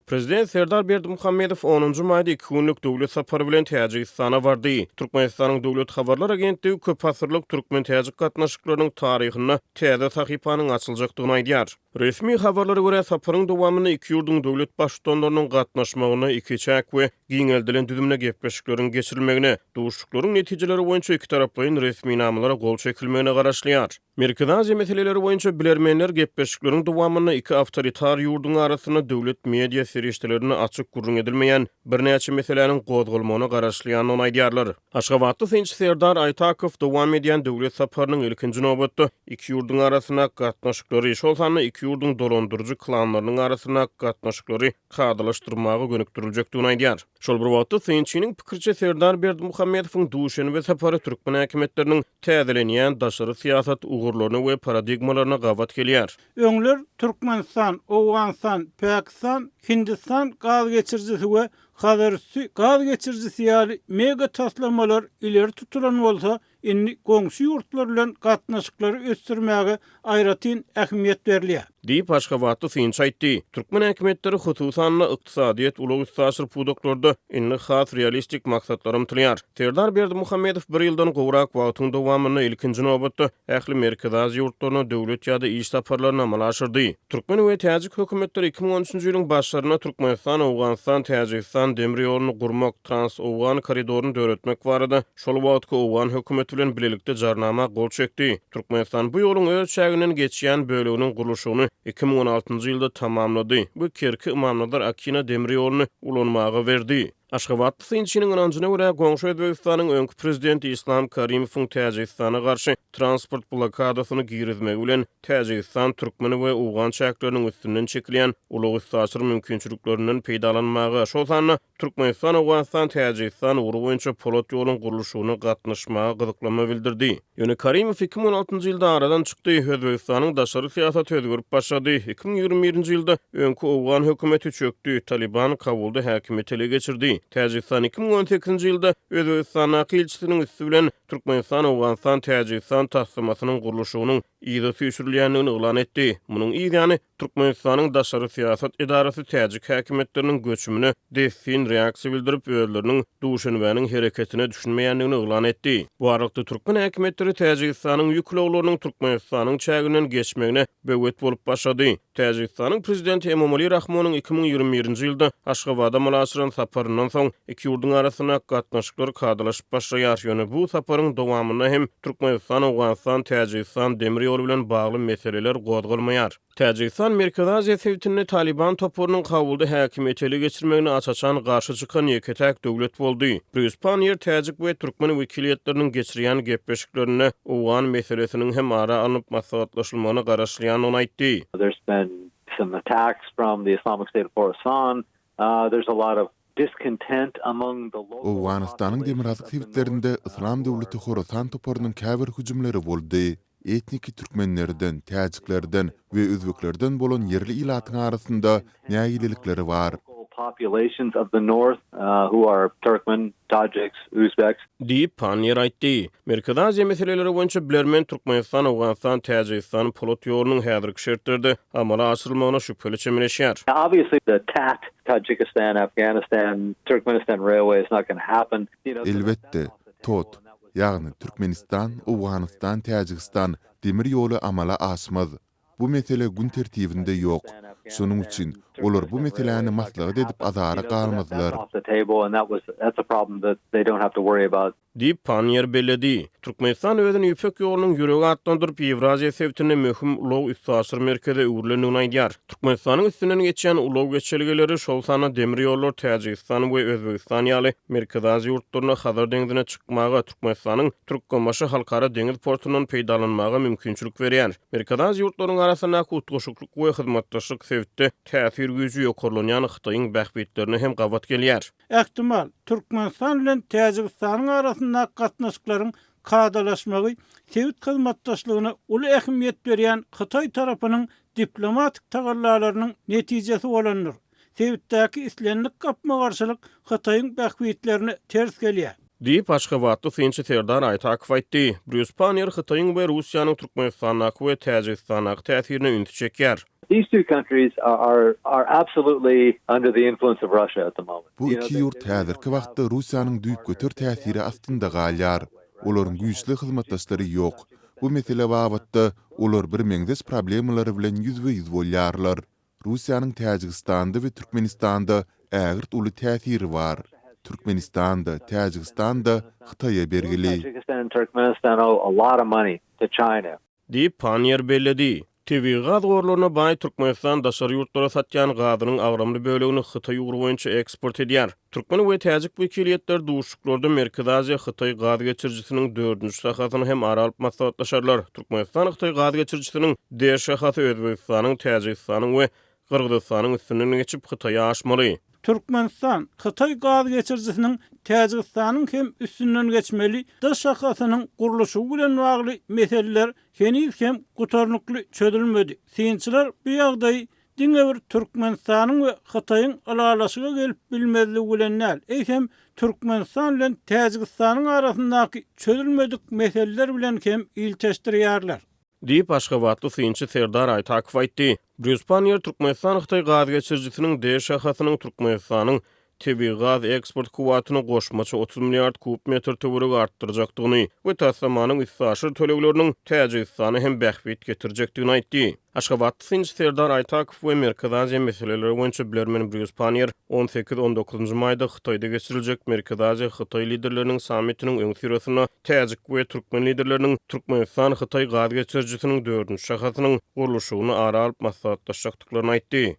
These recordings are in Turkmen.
Prezident Serdar Berdimuhamedow onunjy maýda iki günlük döwlet sapary bilen Täjigistana bardy. Türkmenistanyň Döwlet habarlar agentligi köpasyrlyk türkmen-täjik gatnaşyklarynyň taryhynda täze sahypanyň açyljakdygyny aýdýar. Resmi habarlara görä, saparyň dowamynda iki ýurduň döwlet Baştutanlarynyň gatnaşmagynda ikiçäk we giňeldilen düzümde gepleşikleriň geçirilmegine, duşuşyklaryň netijeleri boýunça ikitaraplaýyn resminamalara gol çekilmegine garaşylýar. Merkezi Aziýa meseleleri boýunça bilermenler gepleşikleriň dowamynda iki awtoritar ýurduň arasynda döwlet media serişdelerinde açyk gürrüň edilmeýän birnäçe meseläniň gozgalmagyna garaşylýandygyny aýdýarlar. Aşgabatly synçy Serdar Aýtakow dowam edýän döwlet saparynyň ilkinji nobatda iki ýurduň arasyndaky gatnaşyklary, şol sanda iki ýurduň dolandyryjy klanlarynyň arasyndaky gatnaşyklary kadalaşdyrmaga gönükdiriljekdigini aýdýar. Şol bir wagtda, synçynyň pikiriçe, Serdar Berdimuhamedowyň Duşenbe sapary türkmen häkimiýetleriniň täzelenýän daşary syýasat ugurlaryna we paradigmalaryna gabat gelýär. Öňler Türkmenistan, Owganystan, Pakistan, Hindistan gaz geçirijisi we Hazarüsti gaz geçirijisi ýaly mega taslamalar ileri tutulan bolsa, Indi goňşy ýurtlar bilen gatnaşyklary ösdürmäge aýratyn ähmiýet berilýär. Diýip, aşgabatly synçy aýtdy. Türkmen häkimiýetleri, hususan-da, ykdysadyýet, ulag-üstaşyr pudaklarda indi has realistik maksatlara ymtylýar. Serdar Berdimuhamedow bir ýyldan gowrak wagtyň dowamynda ilkinji nobatda ähli Merkezi Aziýa ýurtlaryna döwlet ýa-da iş saparlaryny amala aşyrdy. Türkmen we täjik hökümetleri 2013-nji ýylyň başlarynda Türkmenistan, Owganystan, Täjigistan demir ýoluny gurmak, Trans-Owgan koridoryny döretmek barada şol wagtky owgan hökümeti bilen bilelikde jarnama gol çekdi. Türkmenistan bu ýoluň öz çäginden geçýän böleginiň gurluşygyny 2016-njy ýylda tamamlady we Kerki-Ymamnazar-Akina demir ýoluny ulanmaga berdi. Aşgabatly synçynyň ynanjyna görä, goňşy Özbegistanyň öňki prezidenti Islam Karimowyň Täjigistana garşy transport blokadasyny girizmegi bilen, Täjigistan türkmen we owgan çäkleriniň üstünden çekilýän ulag-üstaşyr mümkinçiliklerinden peýdalanmaga, şol sanda Türkmenistan, Owganystan, Täjigistan ugry boýunça polat ýoluň gurluşygyna gatnaşmaga gyzyklanma bildirdi. Ýöne Karimow 2016-njy ýylda aradan çykdy, Özbegistanyň daşary syýasaty özgerip başlady. 2021-nji ýylda öňki owgan hökümeti çökdi, Talyban Kabulda häkimiýeti ele geçirdi. Täjigistan 2018-nji ýylda Özbegistandaky ilçisiniň üsti bilen Türkmenistan, Owganystan, Täjigistan taslamasynyň gurluşygynyň yza süýşürilýändigini yglan etdi. Munuň yz ýany, Türkmenistanyň daşary syýasat edarasy täjik häkimiýetleriniň göçümine dessin reaksiýa bildirip, özleriniň Duşenbäniň hereketine düşünmeýändigini yglan etdi. Bu aralykda, türkmen häkimiýetleri Täjigistanyň ýük ulaglarynyň Türkmenistanyň çäginden geçmegine böwet bolup başlady. Täjigistanyň prezidenti Emomali Rahmonyň 2021-nji ýylda Aşgabada amala aşyran saparyndan soň, iki ýurduň arasyndaky gatnaşyklar kadalaşyp başlaýar, ýöne bu saparyň dowamynda hem Türkmenistan, Owganystan, Täjigistan demir ýoly bilen bagly meseleler gozgalmaýar. Täjigistan Merkezi Aziýa sebitinde Talyban toparynyň Kabulda häkimiýeti ele geçirmegine aç-açan garşy çykan ýeke-täk döwlet boldy. Brýus Panniýer täjik we türkmen wekiliýetleriniň geçirýän gepleşiklerinde owgan meselesiniň hem ara alnyp maslahatlaşylmagyna garaşylýandygyny aýtdy. There's been some attacks from the Islamic State of Khorasan. There's a lot of Owganystanyň demirgazyk sebitlerinde Yslam döwleti Horasan toparynyň käbir hüjümleri boldy. Etniki türkmenlerden, täjiklerden we özbeklerden bolan ýerli ilatyň arasynda nägilelikleri bar. Diýip, Panniýer aýtdy. Merkezi Aziýa meseleleri boýunça bilermen Türkmenistan, Owganystan, Täjigistan polat ýolunyň häzirki şertlerde amala aşyrylmagyna şübheli çemeleşýär. Obviously the TAT, Tajikistan, Afghanistan, Turkmenistan railway is not gonna happen. Elbetde, TOT, ýagny Türkmenistan, Owganystan, Täjigistan demir ýoly amala aşmaz. Bu mesele gün tertibinde ýok. Şonuň üçin, olar bu meseläni maslahat edip azara galmazlar. Diýip, Panniýer belledi. Türkmenistan özüni Ýüpek ýolunyň ýüregi atlandyryp, Ýewraziýa sebitinde möhüm ulag-üstaşyr merkeze öwrülendigini aýdýar. Türkmenistanyň üstünden geçýän ulag geçelgeleri, şol sanda demir ýollar Täjigistan we Özbegistan ýaly Merkezi Aziýa ýurtlaryna Hazar deňzine çykmaga, Türkmenistanyň Türkmenbaşy halkara deňiz portundan peýdalanmaga mümkinçilik berýär. Merkezi Aziýa ýurtlarynyň arasyndaky utgaşyklyk we hyzmatdaşlyk sebitde täsir güýji ýokarlanýan Hytaýyň bähbitlerine hem gabat gelýär. Ähtimal, Türkmenistan bilen Täjigistanyň arasyndaky gatnaşyklaryň kadalaşmagy sebit hyzmatdaşlygyna uly ähmiýet berýän hytaý tarapynyň diplomatik tagallalarynyň netijesi bolandyr. Sebitdäki islendik gapma-garşylyk Hytaýyň bähbitlerine ters gelýär. Diýip, aşgabatly synçy Serdar Aýtakow aýtdy. Brýus Panniýer Hytaýyň we Russiýanyň Türkmenistandaky we Täjigistandaky täsirine ünsi çekýär. These two countries are are absolutely under the influence of Russia at the moment. Bu iki ýurt häzirki wagtda Russiýanyň düýpgöter täsiri astynda galýar. Olaryň güýçli hyzmatdaşlary ýok. Bu mesele babatda olar birmeňzeş problemalar bilen ýüzbe-ýüz bolýarlar. Russiýanyň Täjigistanda we Türkmenistanda ägirt uly täsiri bar. Türkmenistan-da, Täjigistan-da Hytaýa bergili. Diýip, Panniýer belledi. Tebigy gaz gorlaryna baý Türkmenistan daşary ýurtlara satýan gazynyň agramly bölegini Hytaý ugry boýunça eksport edýär. Türkmen we täjik wekiliýetleri duşuşyklarda Merkezi Aziýa-Hytaý gaz geçirijisiniň dördünji şahasyny hem ara alyp maslahatlaşarlar. Türkmenistan-Hytaý gaz geçirijisiniň D şahasy Özbegistanyň, Täjigistanyň we Gyrgyzystanyň üstünden geçip, Hytaýa aşmaly. Türkmenistan, Hytaý gaz geçirijisiniň Täjigistanyň hem üstünden geçmeli D şahasynyň gurluşygy bilen bagly meseleler heniz hem gutarnykly çözülmedi. Synçylar bu ýagdaýy diňe bir Türkmenistanyň we Hytaýyň ylalaşyga gelip bilmezligi bilen däl, eýsem, Türkmenistan bilen Täjigistanyň arasyndaky çözülmedik meseleler bilen hem ilteşdirýärler. Diýip, aşgabatly synçy Serdar Aýtakow aýtdy. Brýus Panniýer Türkmenistan-Hytaý gaz geçirijisiniň D şahasynyň Türkmenistanyň tebigy gaz eksport kuwwatyny goşmaça 30 milliard kub metr töweregi artdyrjakdygyny we taslamanyň üstaşyr tölegleriniň Täjigistana hem bähbit getirjekdigini aýtdy. Aşgabatly synçy Serdar Aýtakow we Merkezi Aziýa meseleleri boýunça bilermen Brýus Panniýer on sekiz-on dokuzynjy maýda Hytaýda geçiriljek Merkezi Aziýa-Hytaý liderleriniň sammitiniň öňüsyrasynda täjik we türkmen liderleriniň Türkmenistan-Hytaý gaz geçirijisiniň dördünji şahasynyň gurluşygyny ara alyp maslahatlaşjakdyklaryny aýtdy.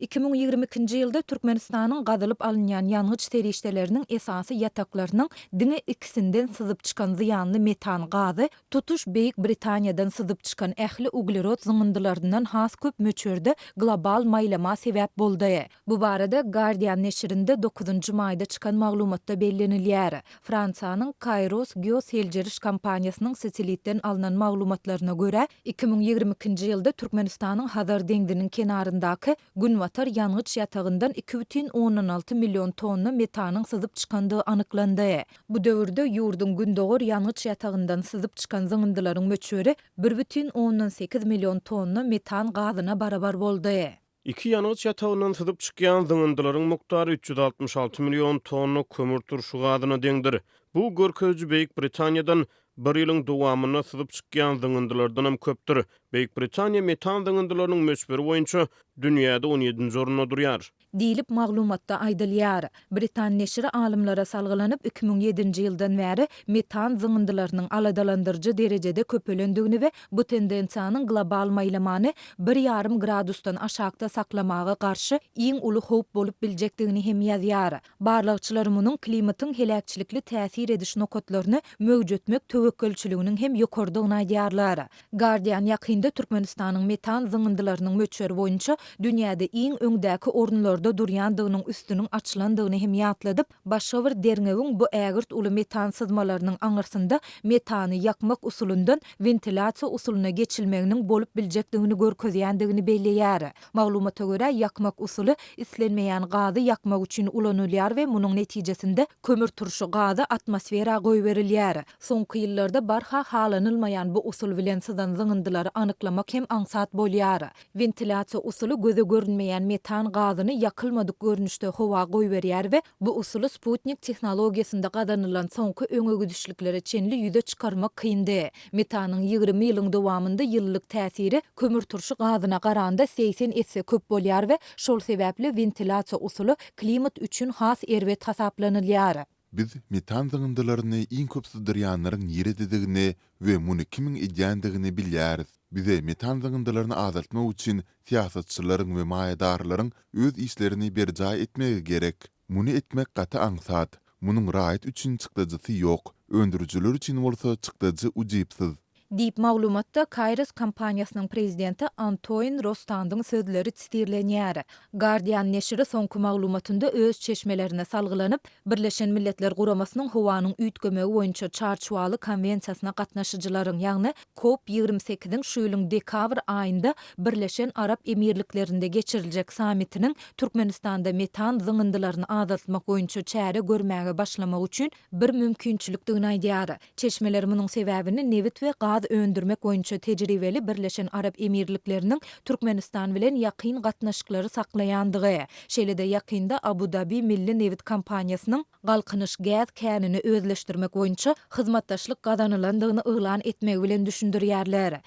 2022-nji ýylda Türkmenistanyň gazylyp alynýan ýangyç serişdeleriniň esasy ýataklarynyň diňe ikisinden syzyp çykan zyýanly metan gazy tutuş Beýik Britaniýadan syzyp çykan ähli uglerod zyňyndylaryndan has köp möçberde global maýlama sebäp boldy. Bu barada Guardian neşirinde dokuzynjy maýda çykan maglumatda bellenilýär. Fransiýanyň Kayrros geoseljeriş kompaniýasynyň satelitden alnan maglumatlaryna görä, 2022-nji ýylda Türkmenistanyň Hazar deňziniň kenaryndaky Günbatar ýangyç ýatagyndan 2,6 million tonna metanyň syzyp çykandygy anyklandy. Bu döwürde ýurduň Gündogar ýangyç ýatagyndan syzyp çykan zyňyndylaryň möçberi 1,8 million tonna metan gazyna barabar boldy. Iki ýangyç ýatagyndan syzyp çykýan zyňyndylaryň mukdary 366 million tonna kömürturşy gazyna deňdir. Bu görkeziji Beýik Britaniýadan bir ýylyň dowamynda syzyp çykýan zyňyndylardanam köpdür. Beýik Britaniýa metan zyňyndylarynyň möçberi boýunça dünýäde on ýedinji orunda durýar. Diýlip, maglumatda aýdylýar. Britan neşiri alymlara salgylanyp, 2007-nji ýyldan bäri metan zyňyndylarynyň aladalandyryjy derejede köpelendigini we bu tendensiýanyň global maýlamany bir ýarym gradusdan aşakda saklamaga garşy iň uly howp bolup biljekdigini hem ýazýar. Barlagçylar munuň klimatyň heläkçilikli täsir ediş nokatlaryny möwjetmek töwekgelçiliginiň hem ýokarydygyny aýdýarlar. Guardian ýakynda Türkmenistanyň metan zyňyndylarynyň möçberi boýunça dünýäde iň öňdäki orunlarda durýandygynyň üstüniň açylandygyny hem ýatladyp, başga bir derňewiň bu ägirt uly metan syzmalarynyň aňyrsynda metany ýakmak usulyndan wentilýasiýa usulyna geçilmeginiň bolup biljekdigini görkezýändigini belleýär. Maglumata görä, ýakmak usuly islenmeýän gazy ýakmak üçin ulanylýar we munuň netijesinde kömürturşy gazy atmosfera goýberilýär. Soňky ýyllarda barha halanylmaýan bu usul bilen syzan zyňyndylary anyklamak hem aňsat bolýar. Wentilýasiýa usuly göze görünmeýän metan gazyny ýakylmadyk görnüşde howa goýberýär we bu usuly sputnik tehnologiýasynda gazanylan soňky öňegidişliklere çenli ýüze çykarmak kyndy. Metanyň 20 ýylyň dowamynda ýylylyk täsiri kömürturşy gazyna garanda 80 esse köp bolýar we şol sebäpli wentilýasiýa usuly klimat üçin has erbet hasaplanylýar. Biz metan zyňyndylaryny iň köp syzdyrýanlaryň nirededigini we muny kimiň edýändigini bilýäris. Bize metan zyňyndylaryny azaltmak üçin syýasatçylaryň we maýadarlaryň öz işlerini berjaý etmegi gerek. Muny etmek gaty aňsat. Munuň raýat üçin çykdajysy ýok, öndürijiler üçin bolsa çykdajy ujypsyz. Diýip, maglumatda Kairos kompaniýasynyň prezidenti Antoin Rostandyň sözleri sitirlenýär. Guardian neşiri soňky maglumatynda öz çeşmelerine salgylanyp, Birleşen Milletler Guramasynyň howanyň üýtgemegi boýunça Çarçuwaly konwensiýasyna gatnaşyjylaryň, ýagny Kop 28-iň şu ýylyň dekabr aýynda Birleşen Arap Emirliklerinde geçiriljek sammitiniň Türkmenistanda metan zyňyndylaryny azaltmak boýunça çäre görmäge başlamak üçin bir mümkinçilikdigini aýdýar. Çeşmeler munuň sebäbini nebit we gaz öndürmek boýunça tejribeli Birleşen Arap Emirlikleriniň Türkmenistan bilen ýakyn gatnaşyklary saklaýandygy, şeýle-de ýakynda Abu-Dabi milli nebit kompaniýasynyň Galkynyş gäz känini özleşdirmek boýunça hyzmatdaşlyk gazanylandygyny yglan etmegi bilen düşündirýärler.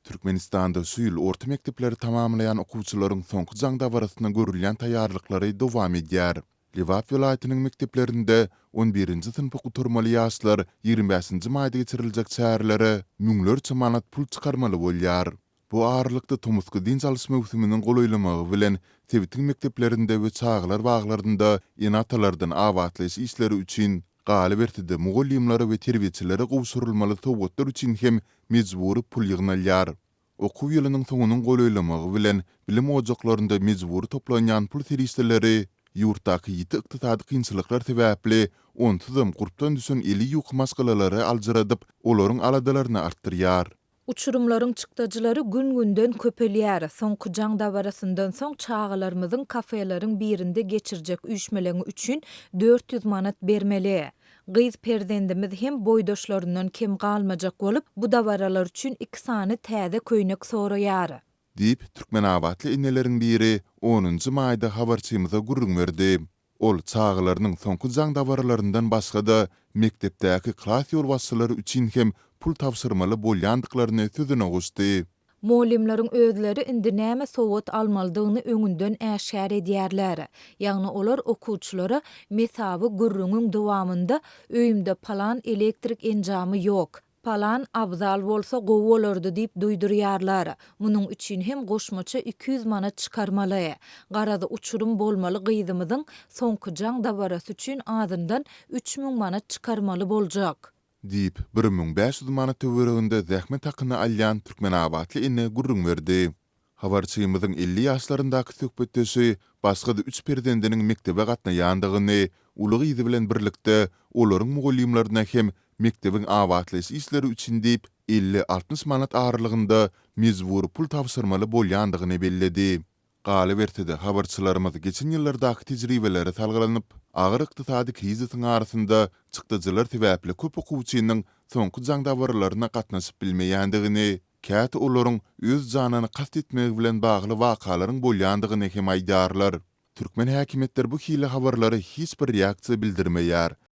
Türkmenistanda şu ýyl orta mekdepleri tamamlaýan okuwçylaryň soňky jaň dabarasyna görülýän taýýarlyklary dowam edýär. Lebap welaýatynyň mekdeplerinde on birinji synpy gutarmaly ýaşlar 25 nji maýda geçiriljek çärelere müňlerçe manat pul çykarmaly bolýar. Bu aralykda tomusky dynç alyş möwsüminiň golaýlamagy bilen sebitiň mekdeplerinde we çagalar baglarynda ene-atalardan abatlaýyş işleri üçin, galyberse-de mugallymlara we terbiýeçilere gowşurylmaly sowgatlar üçin hem mejbury pul ýygnalýar. Okuw ýylynyň soňunyň golaýlamagy bilen bilim ojaklarynda mejbury toplanýan pul serişdeleri ýurtdaky ýiti ykdysady kynçylyklar sebäpli onsuzam gurpdan düşen eli ýuka maşgalalary aljyradyp, olaryň aladalaryny artdyrýar. Uçurymlaryň çykdajylary gün-günden köpelýär. Soňky jaň dabarasyndan soň çagalarymyzyň kafeleriň birinde geçirjek üýşmeleňi üçin 400 manat bermeli. Gyz perzendimiz hem boýdaşlaryndan kem galmajak bolup, bu dabaralar üçin iki sany täze köýnek soraýar. Diýip, türkmenabatly eneleriň biri onunjy maýda habarçymyza gürrüň berdi. Ol çagalarynyň soňky jaň dabaralaryndan başga-da, mekdepdäki klas ýolbaşçylary üçin hem pul tabşyrmaly bolýandyklaryny sözüne goşdy. Mugallymlaryň özleri indi näme sowgat almalydygyny öňünden äşgär edýärler. Ýagny olar okuwçylara mesawy gürrüňiň dowamynda öýümde palan elektrik enjamy ýok, palan abzal bolsa gowy bolardy diýip duýdurýarlar. Munuň üçin hem goşmaça 200 manat çykarmaly. Garaz, uçurym bolmaly gyzymyzyň soňky jaň dabarasy üçin azyndan 3000 manat çykarmaly boljak. Diýip, 1500 manat töwereginde zähmet hakyny alýan türkmenabatly ene gürrüň berdi. Habarçymyzyň 50 ýaşlaryndaky söhbetdeşi başga-da üç perzendiniň mekdebe gatnaýandygyny, uly gyzy bilen birlikde olaryň mugallymlaryna hem mekdebiň abatlaýyş işleri üçin diýip, 50-60 manat aralygynda mejbury pul tabşyrmaly bolýandygyny belledi. Galyberse-de, habarçylarymyz geçen ýyllardaky tejribelere salgylanyp, agyr ykdysady krizisiň arasynda çykdajylar sebäpli köp okuwçynyň soňky jaň dabaralaryna gatnaşyp bilmeýändigini, käte olaryň öz janyna kast etmegi bilen bagly wakalaryň bolýandygyny hem aýdýarlar. Türkmen häkimiýetleri bu hili habarlara hiç bir reaksiýa bildirmeýär.